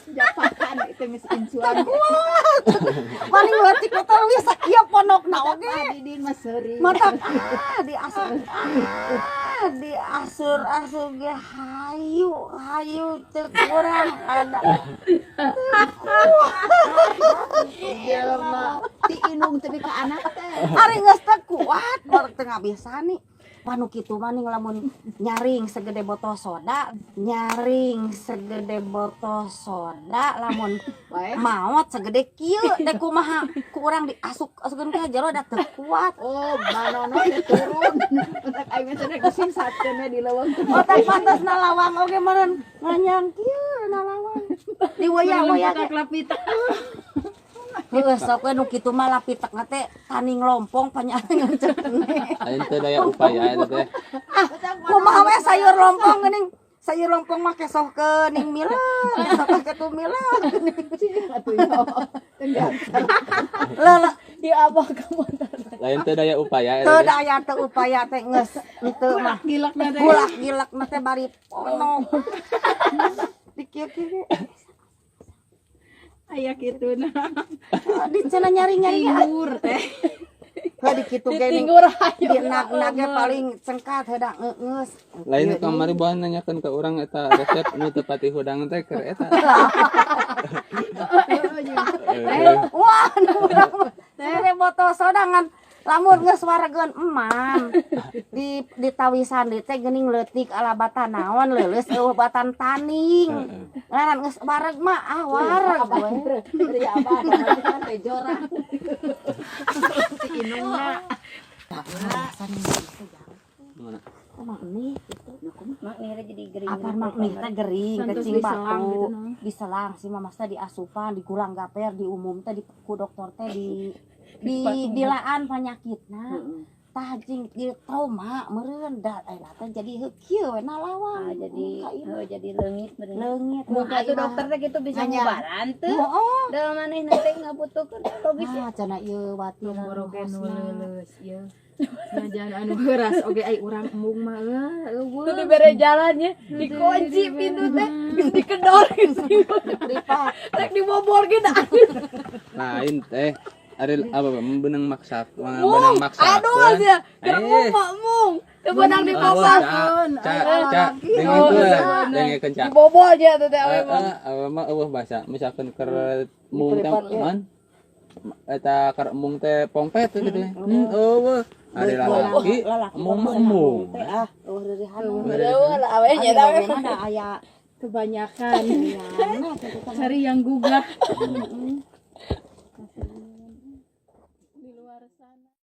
Japakan itu geus incuan. Paling leutik teh leuwih sakieu pondokna oge. Didin mah seuri. Mata ah diasur, ah diasur asur ge hayu hayu cek urang ada. Jelema ti indung teh ka anak teh. Ari geus teu kuat baru teu ngabisani. Wah, nu kitu mah ning lamun nyaring segede botol soda, nyaring segede botol soda, lamun Wae. Maot segede kieu teh kumaha ku urang diasuk asukkeun ka jero da teu kuat. Oh, manono teh turun. Entak aing mah cenah disingsatkeun we di leuweung. Otak pantas na lawang oge meureun nganyang kieu na lawang. Diwoya-woya ge. Lapitak. Heueuh, sok we nu kitu mah lapitekna teh taning lompong panyangan ceukne. Lain teu daya upaya eta teh. Ah, kumaha we sayur lompong geuning. Sayur lompong mah kesohkeun ning milah, kesohkeun kitu milah. Atuh yo. Enggak. Lah. Di apa kamu? Lain teu daya upaya eta Teu teh. Daya teu upaya teh geus henteu mah. Gilak na teh. Gulak gilak na teh bari ponok. Di kieu-kieu. Aya kitu nah. Di cenah nyari-nyari. Tinggur teh. Heuh, di kitu ge ning. Tinggur hayu. Di nag-nage paling cengkat heudah ngeungeus. Lain kamari buah nanyakeun ka urang eta resep nu teu pati hudang teh keur eta. Wah, nu urang mah segede botol soda ngan lamun geus waregeun emam di ditawisan di teh geuning leutik ala batan naon leuleus eueuh batan taning. Ngaran geus wareg mah ah wareg we. Dari abah kamari kan teh jora. Ti indungna. Mana? Oh, mak nih gitu. Mak nih jadi gering. Apa mak nih teh gering Santos kecing diselang batu gitu, nah. Diselang sih mah maksudnya diasupan digulang gaper di umum teh di ku dokter teh di dilaan penyakitna. Tah jing di trauma meureun da ayeuna teh jadi heuh kieu we na lawang. Ah, jadi Ka imah. Oh, jadi leungit bener. Leungit. Muka tuh dokter teh gitu bisa Nganyang. ngubaran tuh. Oh, Da maneh teh ngabutuhkeun logis. ah cenah ieu wati. Boroge nu leuleus ieu. Najan anu heuras oge ai urang embung mah eueuh. Tuh dibere jalannya, dikunci pintu teh, geus dikedor gitu. Privat. Rek dibobor gitu. Lain teh. Ari apa beunang maksa, Mung, beunang maksa. aduh sia, keur Eh. mung mah mung. Teu beunang Oh, dipaksakeun. ca, ca, dengekeun, dengekeun, ca. Dibobol aja tuh teh awe mah. Heeh, awe mah eueuh basa, misalkan keur mung teh man eta keur embung teh pongpet teh gitu. Eueuh. Ari lalaki, embung mah embung. Teh ah eueuh reurihan. Eueuh lah awe nya teh. Mana aya Kebanyakan nah, cari yang gugah.